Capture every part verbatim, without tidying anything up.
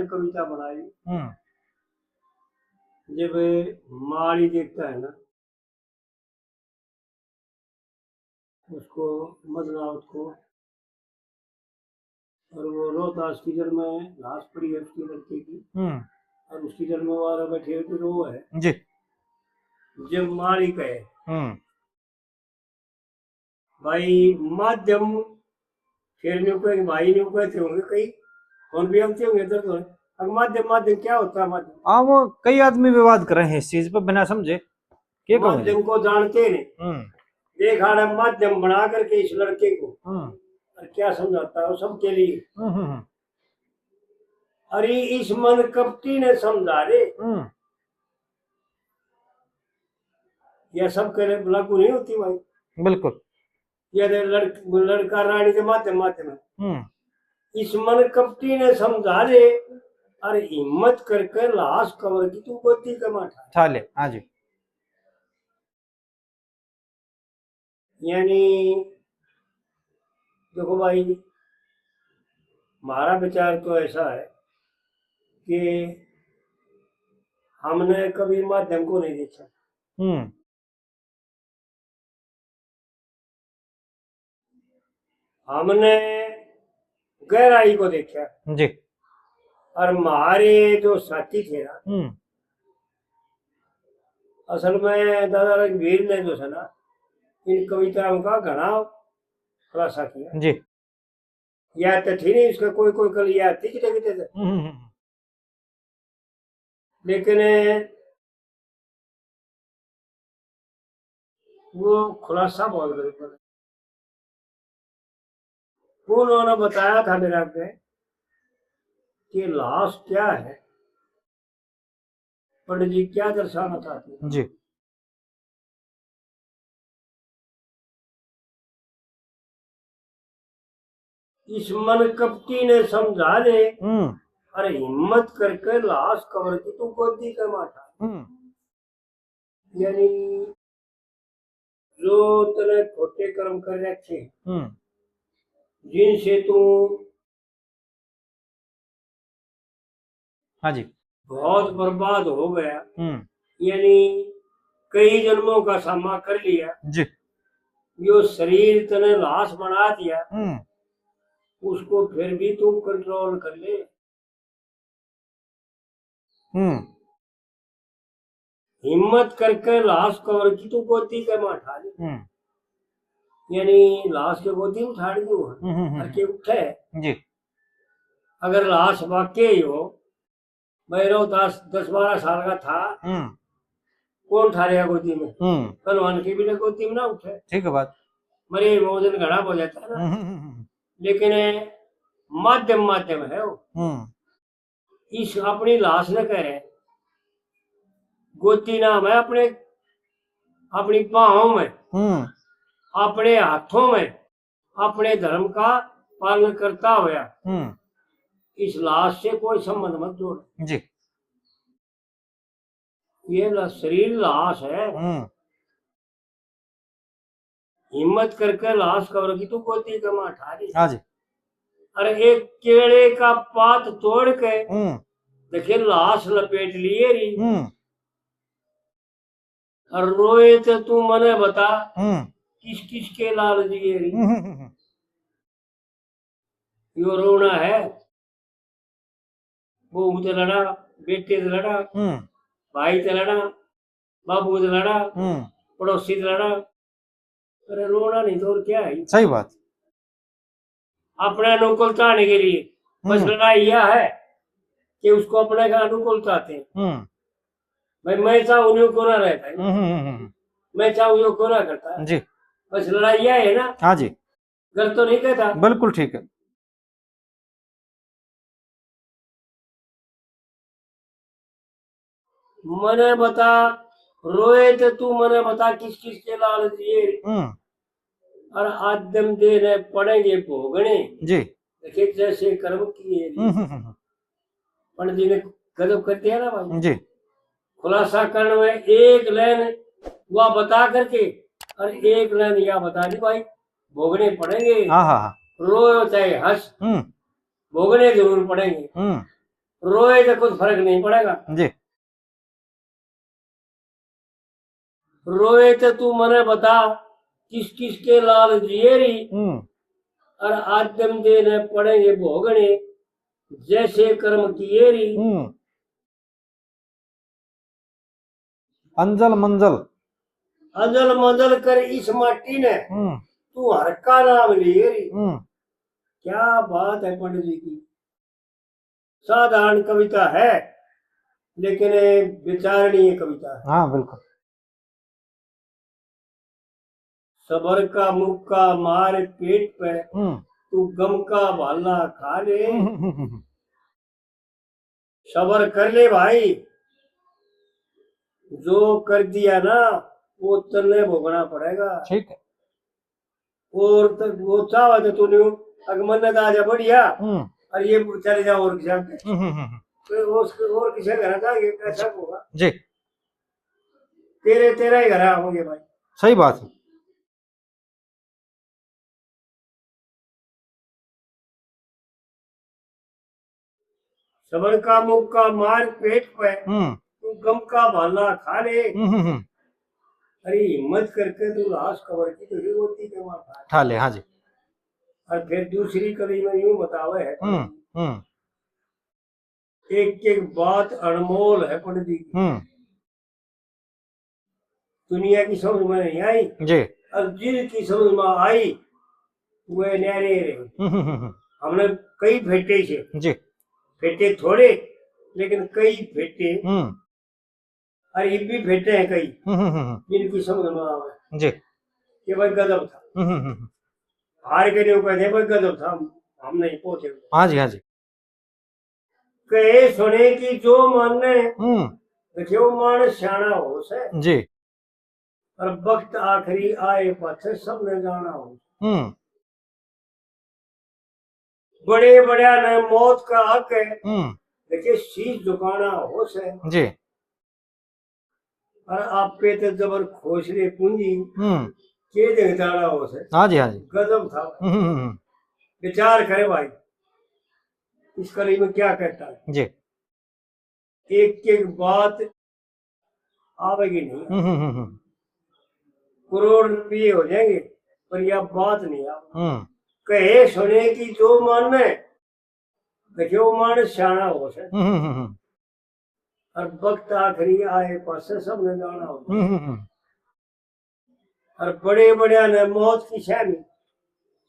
कविता बनाई। हम्म। जब माली देखता है ना, उसको, मदनावत को, और वो रोहतास की जल में लाश पड़ी है उसकी लड़के की, हम्म। और उसकी जल में वो आ रहा बैठे हुए तो रो है। जी। जब माली कहे, हम्म। भाई, माध्यम, फिर न्यू कहे, भाई, न्यू कहते होंगे कई, और भी आते होंगे इधर तो। अब माध्यम, माध्यम क्या होता है माध्यम? हाँ, वो कई आदमी विवाद कर रहे हैं इस चीज पर बिना समझे। के कहूँ जी? माध्यम को जानते नहीं। हम्म। देख, आड़ा माध्यम बना करके इस लड़के को, हम्म। और क्या समझाता है वो सबके लिए। हम्म, हम्म, हम्म। अरे, इस मन कपटी ने समझा रे। हम्म। यह सब के लिए लागू नहीं होती भाई। बिल्कुल। ये दे लड़-, लड़का रानी के माध्यम, माध्यम है। हम्म। इस मन कपटी ने समझा ले, अरे हिम्मत करके लाश कबर की तू गोदी के माथा। ठा ले, हाँ जी। यानी देखो भाई, हमारा विचार तो ऐसा है कि हमने कभी माध्यम को नहीं देखा। हम्म। हमने गहराई को देखा। जी। और म्हारे जो साथी थे ना, हम्म। असल में दादा रघुवीर ने जो है ना, इन कविताओं का घना खुलासा किया। जी। याद तो थी नहीं उसका, कोई कोई कल याद थी कितने कितने थे। हम्म, हम्म, हम्म। लेकिन वो खुलासा बहुत गरीब बना। उन्होंने बताया था मेरे आगे कि लाश क्या है, पंडित जी क्या दर्शाना चाहते हैं। जी। इस मन कपटी ने समझा ले, हम्म। अरे हिम्मत करके लाश कबर की तू गोदी के माथा। हम्म। यानी जो तने खोटे कर्म कर रखे, हम्म। जिनसे तू, हाँ जी। बहुत बर्बाद हो गया, हम्म। यानी कई जन्मों का सामना कर लिया। जी। यो शरीर तने लाश बना दिया, हम्म। उसको फिर भी तू कंट्रोल कर ले। हम्म। हिम्मत करके लाश कबर की तू गोदी के में उठा ले। हम्म। यानी लाश के गोदी में उठा ली तू, हम्म, हम्म, हम्म। करके उठे। जी। अगर लाश वाकई ही हो, भाई रो दस, दस बारह साल का था, हम्म। कौन उठा रहा गोदी में? हम्म। पहलवान की भी ना गोदी में ना उठे। ठीक है बात। मरे वो दिन घड़ा हो जाता है ना। हम्म, हम्म, हम्म, हम्म। लेकिन माध्यम, माध्यम है वो। हम्म। इस अपनी लाश ने कह रहे, गोदी ना में, अपने, अपनी बाहों में, हम्म। अपने हाथों में, अपने धर्म का पालन करता होया, हम्म। इस लाश से कोई संबंध मत जोड़। जी। ये ला-, शरीर लाश है। हम्म। हिम्मत करके लाश कबर की तू गोदी के में उठा ले। हाँ जी। अरे एक केले का पात तोड़ के, हम्म। देखे लाश लपेट लिए री। हम्म। और रोए तो तू मने बता, हम्म। किस किस के लाल दिए रे। हम्म, हम्म, हम्म। यो रोना है, बहू ते लड़ा, बेटे ते लड़ा, हम्म। भाई ते लड़ा, बाबू ते लड़ा, हम्म। पड़ोसी ते लड़ा। अरे रोना नहीं तो और क्या है? सही बात। अपने अनुकूल चाहने के लिए बस हम्म। लड़ाई यह है कि उसको अपने का अनुकूल चाहते हैं। हम्म। भाई मैं चाहूँ न्यू कोना रहता है, हम्म, हम्म, हम्म, हम्म। मैं चाहूँ यो कोना करता है। जी। बस लड़ाई यह है ना। हाँ जी। गलत तो नहीं कहता। बिल्कुल ठीक है। मने बता, रोए ते तू मने बता किस किस के लाल दिए। हम्म। और आदम दे ने पड़ेंगे भोगने। जी। देखे जैसे कर्म किए। हम्म, हम्म, हम्म। पंडित जी ने गजब कर दिया ना भाई। जी। खुलासा करने में एक लाइन वह बता करके और एक लाइन यह बता दी भाई, भोगने पड़ेंगे। हाँ, हाँ, हाँ। रोयो चाहे हंस, हम्म। भोगने जरूर पड़ेंगे। हम्म। रोए तो कुछ फर्क नहीं पड़ेगा। जी। रोए तो तू मने बता, किस किस के लाल जिए री। हम्म। और आदम दे ने पड़ेंगे भोगने, जैसे कर्म किए री। हम्म। अंजल मंजल। अंजल मंजल कर इस माटी ने, हम्म। तू हर का नाम लिए री। हम्म। क्या बात है पंडित जी की। साधारण कविता है, लेकिन ये विचारणीय कविता है। हाँ, बिल्कुल। सबर का मुक्का मार पेट पे, हम्म। तू गम का भाला खा ले। हम्म, हम्म, हम्म, हम्म। सबर कर ले भाई, जो कर दिया ना, वो तन्ने भोगना पड़ेगा। ठीक है। और तो वो चाहे तो तूने अगर मन्नत आ जा बढ़िया, हम्म। और ये चले जाओ और किसी के। हम्म, हम्म, हम्म, हम्म। तो और, और किसी घर जाएंगे, कैसा होगा? जी। तेरे, तेरा ही घर आओगे भाई। सही बात है। सबर का मुक्का मार पेट पे, हम्म। तू गम का भाला खा ले। हम्म, हम्म, हम्म। अरे हिम्मत करके तू लाश कब्र की तो रोटी के मार खा ले। खा ले, हाँ जी। और फिर दूसरी कली में यूं बतावे है, हम्म, हम्म। एक एक बात अनमोल है पंडित जी की। हम्म। दुनिया की समझ में नहीं आई। जी। और जिनकी समझ में आई, वे न्यारे रहे। हम्म, हम्म, हम्म। हमने कई फेटे से। जी। फेटे थोड़े, लेकिन कई फेटे। हम्म। और ये भी फेटे हैं कई, हम्म, हम्म, हम्म। जिनकी समझ में आवे। जी। कि भाई गजब था। हम्म, हम्म, हम्म। हार के नहीं कहते, भाई गजब था, हम, हम नहीं पहुंचे। हाँ जी, हाँ जी। कहे सुने की जो माने, हम्म। देखियो मानस स्याणा हो से। जी। और वक्त आखिरी आए पाछे सबने जाना हो। हम्म। बड़े बड़े ने मौत का हक है, हम्म। देखिए शीश झुकाना हो से। जी। और आप पे तो जबर खोसले पूंजी, हम्म। के दिन जाना हो से। हाँ जी, हाँ जी। गजब था। हम्म, हम्म, हम्म। विचार करे भाई, इस कली में क्या कहता है। जी। एक एक बात आवेगी नहीं। हम्म, हम्म, हम्म, हम्म। करोड़ रुपये हो जाएंगे, पर यह बात नहीं आवेगी। हम्म। कहे सुने की जो माने, देखियो मानस स्याणा हो से। हम्म, हम्म, हम्म, हम्म। और वक्त आखिरी आए पासे सबने जाना हो। हम्म, हम्म, हम्म। और बड़े बड़े ने मौत की स्याणी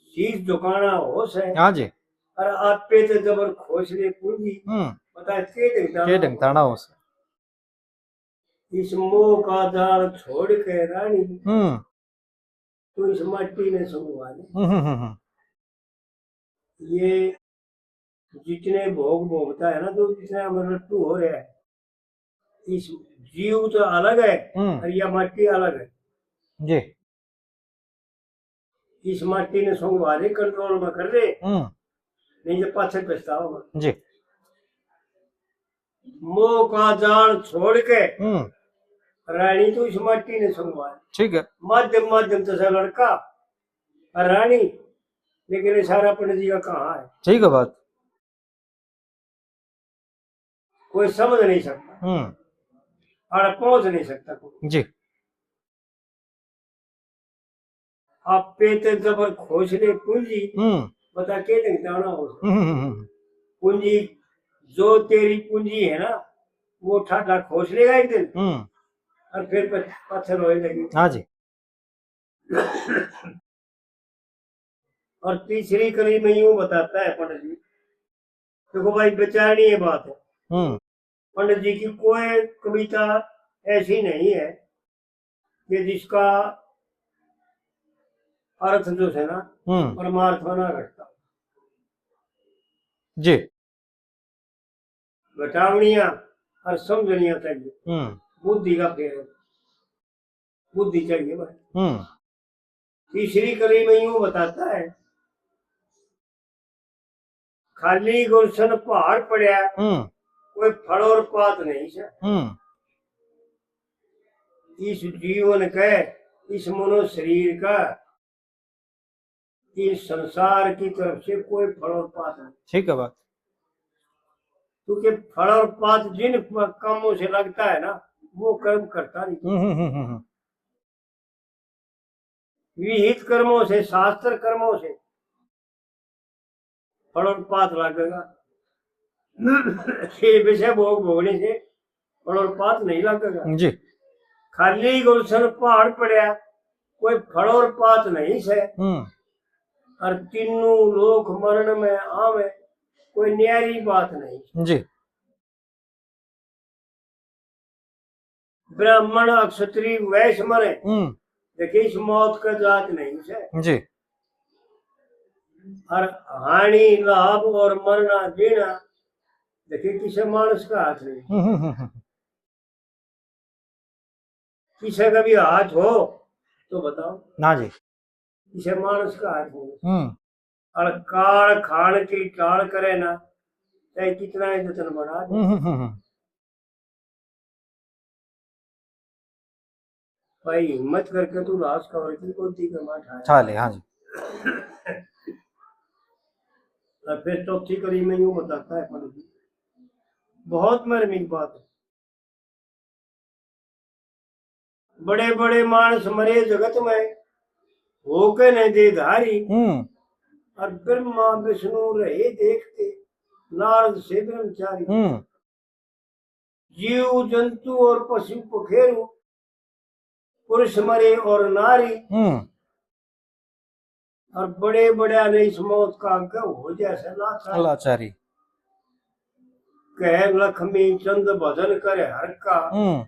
शीश झुकाना हो से। हाँ जी। और आप पे तो जबर खोसले पूंजी, हम्म। पता के ढंगताना के हो। ढंगताना हो से। इस मोह का जाल छोड़ के रानी, हम्म। तू इस माटी ने संगवा ले। हम्म, हम्म, हम्म, हम्म। ये जितने भोग भोगता है ना, तो जितना मृत्यु हो रहा है, इस जीव तो अलग है, हम्म। और यह माटी अलग है। जी। इस माटी ने संगवा ले, control में कर ले, हम्म। नहीं तो पाछे पछताओगे। जी। मोह का जाल छोड़ के हम्म। रानी तू इस माटी ने संगवा ले। ठीक है। माध्यम, माध्यम तो से लड़का और रानी, लेकिन ये सारा पंडित जी का कहाँ है? ठीक है बात। कोई समझ नहीं सकता। हम्म। और पहुंच नहीं सकता कोई। जी। आप पे ते जबर खोसले पूंजी, हम्म। बता के ढंगताना हो। हम्म, हम्म, हम्म। पूंजी जो तेरी पूंजी है ना, वो ठाठा खोस लेगा एक दिन, हम्म। और फिर पथ-, पत्थर होए लगे। हाँ जी। और तीसरी कली में यूं बताता है पंडित जी, देखो भाई, विचारणीय बात है। हम्म। पंडित जी की कोई कविता ऐसी नहीं है कि जिसका अर्थ जो है ना, हम्म। परमार्थ में ना घटता। जी। घटावनिया और समझनिया चाहिए। हम्म। बुद्धि का फेर है। बुद्धि चाहिए भाई। हम्म। तीसरी कली में यूं बताता है, खाली गुलशन पहाड़ पड़या, हम्म। कोई फल और पात नहीं से। हम्म। इस जीवन के, इस मनुष्य शरीर का, इस संसार की तरफ से कोई फल और पात नहीं। ठीक है बात। क्योंकि फल और पात जिन कामों से लगता है ना, वो कर्म करता नहीं। हम्म, हम्म, हम्म, हम्म। विहित कर्मों से, शास्त्र कर्मों से फल और पात लगेगा। ये विषय भोग भोगने से फल और पात नहीं लगेगा। जी। खाली गुलशन पहाड़ पड़या, कोई फल और पात नहीं से। हम्म। और तीनों लोक मरण में आवे, कोई न्यारी बात नहीं। जी। ब्राह्मण, अक्षत्री, वैश्य मरे, हम्म। देखिए, इस मौत का जात नहीं से। जी। और हानि, लाभ और मरना, जीना, देखिए, किसे मानस का हाथ नहीं। हम्म, हम्म, हम्म, हम्म। किसे का भी हाथ हो तो बताओ। ना जी। किसे मानस का हाथ नहीं। हम्म। और काल खान की टाल करे ना, चाहे कितना ही जतन बढ़ा दे। हम्म, हम्म, हम्म, हम्म। भाई, हिम्मत करके तू लाश कबर की गोदी के माँ ठा ले। ठा ले, हाँ जी। और फिर चौथी कड़ी में यूं बताता है पंडित जी, बहुत मर्मी की बात है। बड़े बड़े मानस मरे जगत में, होके न दे धारी। हम्म। और ब्रह्मा विष्णु रहे देखते, नारद से ब्रह्मचारी। हम्म। जीव जंतु और पशु पखेरु, पुरुष मरे और नारी। हम्म। और बड़े बड़े ने इस मौत का आगे हो जैसे लाचारी। लाचारी। कहे लक्ष्मी चंद भजन करे हर का, हम्म।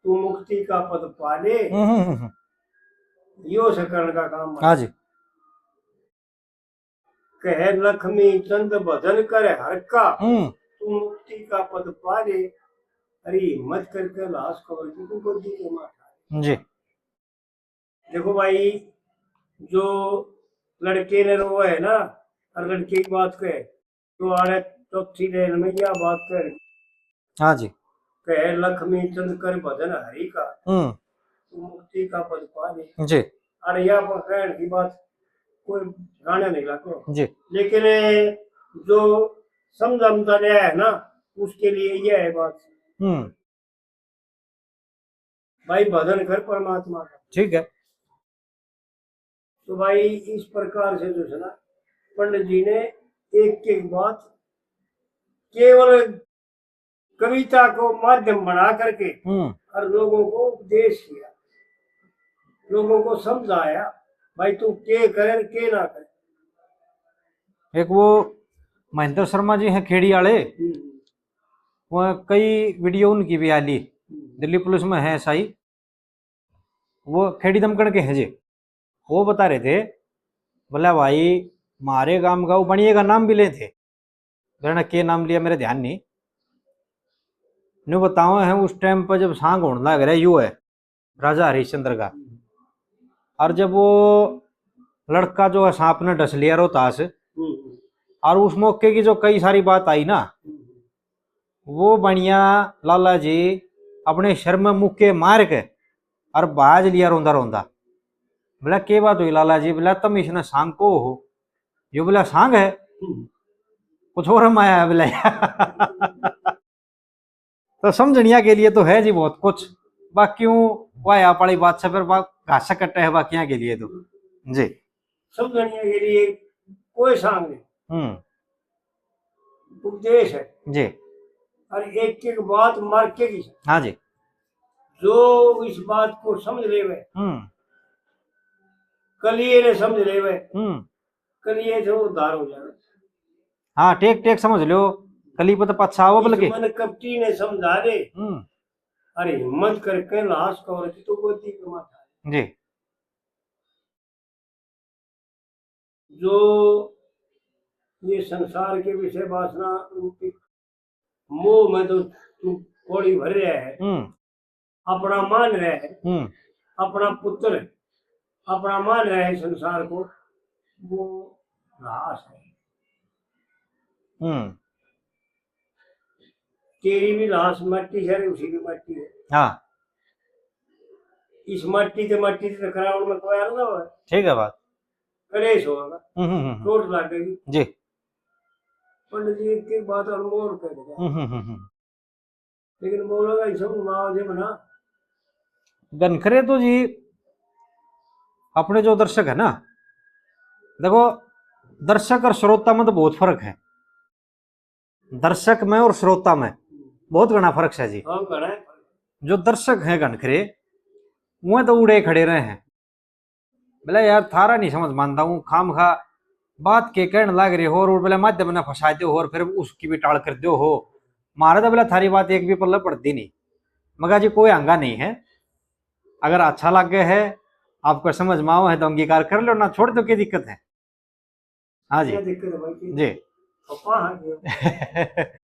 तू मुक्ति का पद पा ले। हम्म, हम्म, हम्म। यो से करण का काम है। हाँ जी। कहे लक्ष्मी चंद भजन करे हर का, हम्म। तू मुक्ति का पद पा ले। अरे हिम्मत करके लाश कबर की तू गोदी के माँ ठा ले। जी। देखो भाई, जो लड़के ने रोवे है ना, और लड़के की बात कहे, तो आने चौथी लाइन में क्या बात कह रही? हाँ जी। कहे लक्ष्मी चंद कर भजन हरि का, हम्म। तू मुक्ति का पद पा ले। जी। और यहाँ पर कहने की बात कोई गाने नहीं लागो। जी। लेकिन जो समझा मुझा लिया है ना, उसके लिए यह है बात। हम्म। भाई, भजन कर परमात्मा का। ठीक है। तो भाई, इस प्रकार से जो है ना, पंडित जी ने एक एक बात केवल कविता को माध्यम बना करके हम्म। और लोगों को उपदेश किया, लोगों को समझाया, भाई, तू के करे, के ना करे। एक वो महेंद्र शर्मा जी हैं खेड़ी वाले, हम्म। वो कई वीडियो उनकी भी आ ली, हम्म। दिल्ली पुलिस में है एसआई, वो खेड़ी दमकण के हैं जी। वो बता रहे थे, बोला, भाई, म्हारे गांव का वो बनिए का नाम भी ले थे, जरा के नाम लिया, मेरे ध्यान नहीं। न्यू बताओ है, उस टाइम पर जब सांग होने लग रहा है, यू है, राजा हरिश्चंद्र का। और जब वो लड़का जो है सांप ने डस लिया रोहतास, हम्म। और उस मौके की जो कई सारी बात आई ना, हम्म। वो बनिया लाला जी अपने सिर में मुक्के मार के और भाज लिया रोंदा रोंदा। बोला, के बात हुई लाला जी? बोला, तुम इसने सांग को हो? यो बोला, सांग है, हम्म। कुछ और हम आया है बोला। तो समझनिया के लिए तो है जी बहुत कुछ, बाकी ऊँ वाया पाली बात से फिर बा-, घास कट्टे है बाकियां के लिए तो। जी। समझनिया के लिए कोई सांग नहीं। हम्म। उपदेश है। जी। और एक एक बात मार के की। हाँ जी। जो इस बात को समझ लेवे, हम्म। कलिए ने समझ लेवे, हम्म। कलिए से उद्धार हो जावे। हाँ, टेक टेक समझ लो, कली पे तो पछतावो इस बल्कि। मन कपटी ने समझा दे, हम्म। अरे हिम्मत करके लाश कबर की तो गोदी के माथा। जी। जो ये संसार के विषय वासना रूपी मोह में तो तू कोड़ी भर रहा है, हम्म। अपना मान रहा है, हम्म। अपना पुत्र, अपना मान रहा है संसार को, वो लाश है। हम्म। तेरी भी लाश मट्टी से, उसी की मट्टी है। हाँ। इस मट्टी से मट्टी से टकराव में कोई अलग हो, ठीक है बात। कलेश होगा, हम्म, हम्म, हम्म। चोट लगेगी। जी। पंडित जी की बात अनमोल कह देगा। हम्म, हम्म, हम्म, हम्म। लेकिन बोला का सब नाव जे बना। घनखरे तो जी अपने जो दर्शक है ना, देखो, दर्शक और श्रोता में तो बहुत फर्क है। दर्शक में और श्रोता में बहुत घना फर्क है जी। हम करें। जो दर्शक हैं घनखरे, वो तो उड़े खड़े रहे हैं, बोले, "यार, थारा नहीं समझ मानता हूँ, खाम खा बात के कहने लाग रहे हो और बोले माध्यम ने फंसा दो हो और फिर उसकी भी टाल कर दो हो।" मारे तो बोला, "थारी बात एक भी पल्ले पड़ती नहीं।" मगर जी, कोई हंगा नहीं है, अगर अच्छा लगे है, आपको समझ में आओ है तो अंगीकार कर लो, ना छोड़ दो, क्या दिक्कत है? हाँ जी। क्या दिक्कत है भाई की? जी। पापा हाँ जी।